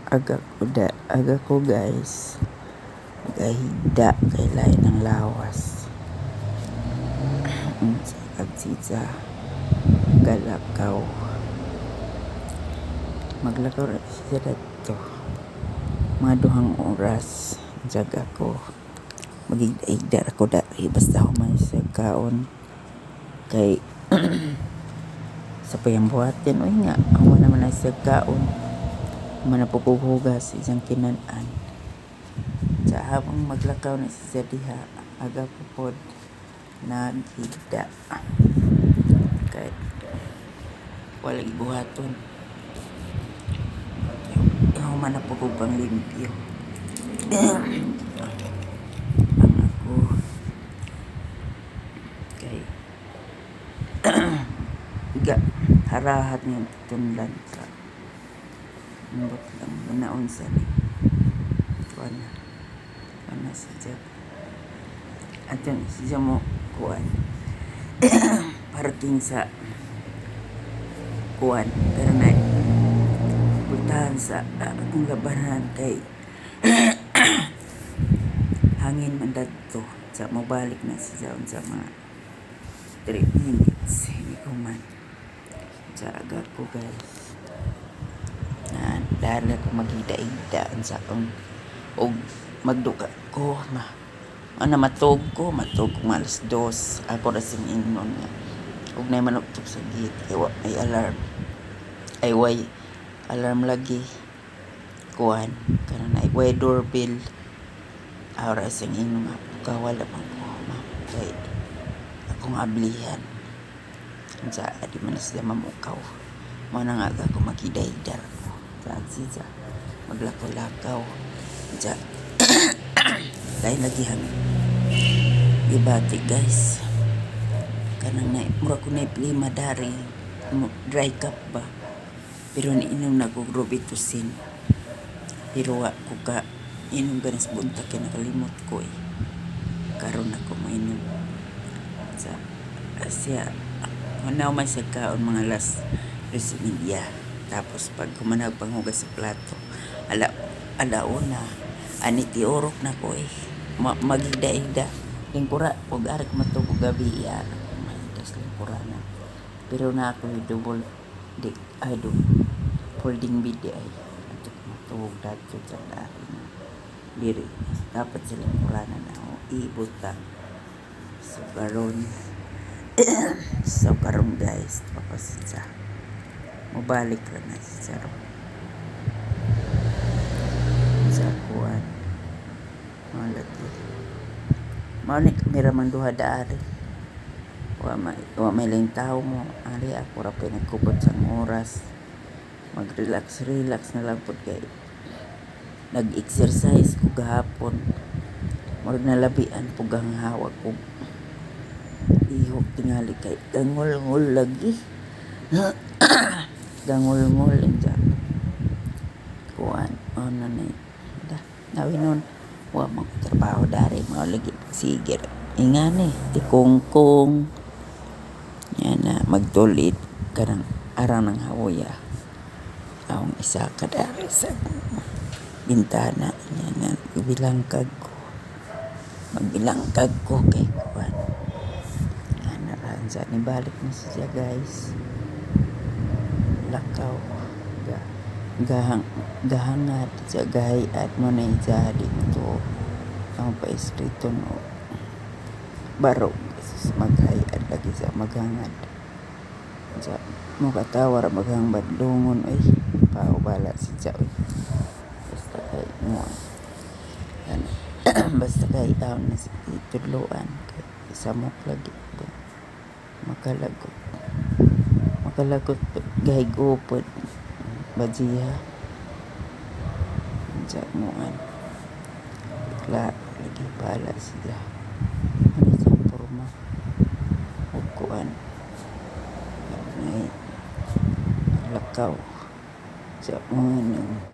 Aga ko da, aga ko, guys. Gahigda kay lain ang lawas. Ag siya galakaw. Maglakaw ra siya didto. Mga 2 oras. Jag ako. Maghigda-higda ra ko dari basta human siya kaon. Kay sa payang buhatin oy nga human naman na siya kaon. Human na po kog hugas iyang kinan-an. Sa habang maglakaw na siya diha, aga ko pod naghigda. Kay wala buhaton. Human na po kog panglimpyo. Ang ako kay ga harahat nga tunlan sa ambot lang manaon sa ni kuan na kuan na si Jack ato siya mo kuan parking sa kuan, pero na pultahan sa akong labanan kay hangin man dadto sa mobalik na siya sa mga 3 minutes hindi ko man sa aga ko, guys, na dahil ako maghida-hida sa akong og magduka ko ma ano matug ko mga alas 2. Ako ra sing ingnon nga ug nay manuktok sa gate kay wa may alarm, ay way alarm lagi kuan kanang na way doorbell. Ara sing ingnon nga kawala man ko ma kay akong ablihan unsa di man na sila mamukaw. Mo na nga aga ko maghida-hida ko sa siya maglakaw-lakaw unsa lain lagi hangin gibati, guys. Kanang na mura ko na plima dari dry cough ba, pero niinom na ko Robitussin, pero wa ko ka inom ganis buntag kay nakalimot ko eh. Karon ako moinom sa siya hunaw man siya kaon mga alas 2:30. Tapos pag humanag panghugas sa plato, ala alauna ani tiurok na ko eh. Maghigda-higda lingkura ug ari ko matug og gabi ara ko mahigas lingkura na, pero na ako double deck ay do folding bed di ay ato ko matuog dadto sa dari na diri dapat sa lingkuranan ako ibutang. So karon, guys, papasensya, mobalik ra na siya ron sa kuan mga lagi. Mao ni kami ra man duha dari, wa may laing tawo mo ari. Ako ra pay nagkubot sa oras, mag-relax relax na lang pud kay nag-exercise ko gahapon. Murag nalabian pug ang hawak ko ihok tingali kay gangol-ngol lagi, gangol-ngol unsa kuan mao na ni da nawi nun wa man ko trabaho dari. Mao lagi sige ingani tikungkong yan na magtulid kanang arang ng hawoya akong isa ka dari sa bintana yan na magbilangkag ko, magbilangkag ko kay kuan ana ra sa nibalik na siya, guys. Lakaw ga gahang gahangad sa gahayat mo na isa dito ang pa-eskrito no barog maghayad lagi sa maghangad sa mo katawa ra maghang badlongon oy paubala si oy. Basta kay mo ano, basta kay aw na si tudloan kay samok lagi makalagot makalagot gahigupod bajiha sa muan klaro lagi bala siya ano sa porma ug kuan nay lakaw sa mga.